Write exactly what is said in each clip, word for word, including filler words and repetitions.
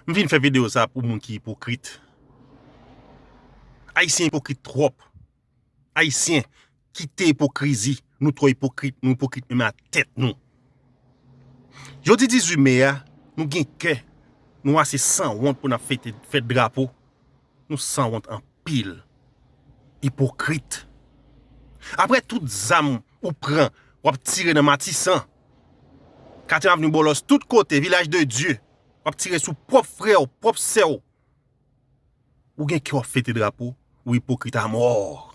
M vin fè videyo sa pou moun ki ipokrit. Ayisyen ipokrit twòp. Ayisyen, kite ipokrizi. Nou twò ipokrit, nou ipokrit menm a tèt nou. Jodi dizuit me a, nou gen kè, nou ase sanwont pou n ap fete fèt drapo. Nou sanwont anpil. Ipokrit. Apre tout zam ou pran, w ap tire nan Matisan, Katrin Avni Bòlòs, tout kote, Vilaj de Dye, w ap tire sou pwòp frè w, pwòp sè w. Ou gen kè w ap fete drapo, ou ipokrit amò.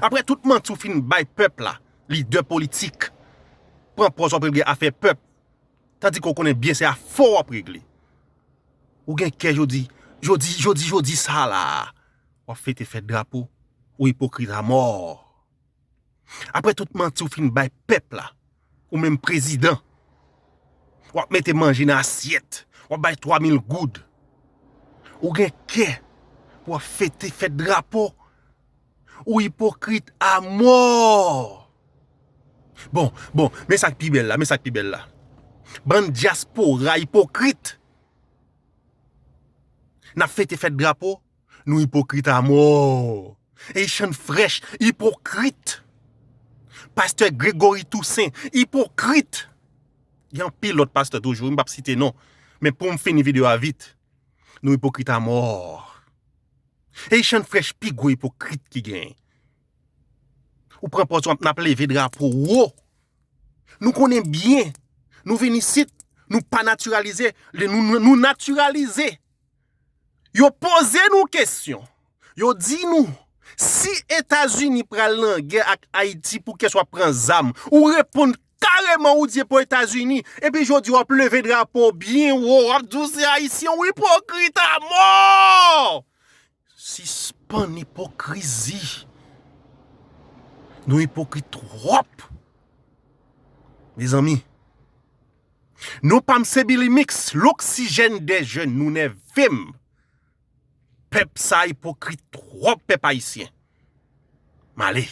Apre tout manti ou fin bay pèp la, lidè politik, pran pòz w ap regle afè pèp, tandike w konnen byen se afè w w ap regle. Ou gen kè jodi, jodi, jodi, jodi sa la, w ap fete fèt drapo, ou ipokrit amò. Apre tout manti ou fin bay pèp la, ou menm prezidan, w ap mete manje nan asyèt, w ap bay twa mil goud. Ou gen kè pou w ap fete fèt drapo, ou ipokrit amò. Bon, bon, men sa k pi bèl la, men sa k pi bèl la. Bann dyaspora ipokrit. N ap fete fèt drapo, nou ipokrit amò. Haitian Fresh, ipokrit. Pastè Gregory Toussaint, ipokrit. Gen anpil lòt pastè toujou, m p ap site non. Men pou m fini videyo a vit, nou ipokrit amò. Haitian Fresh pi gwo ipokrit ki genyen. Ou pran pòz w ap, n ap leve drapo wo. Nou konnen byen. Nou vin isit, nou pa natiralize, nou, nou, nou natiralize. Yo poze nou kesyon. Yo di nou, si Etazini pral nan gè ak Ayiti, poukisa w ap pran zam? Ou reponn kareman, ou di e pou Etazini. Epi jodi w ap leve drapo byen wo, w ap di w se Ayisyen, ou ipokrit amò! Sispann ipokrizi. Nou ipokrit twòp. Mezanmi, non pa m se Billy Mix, l'oxygène des jeunes, nou nève m. Pèp sa ipokrit twòp, pèp ayisyen. M ale.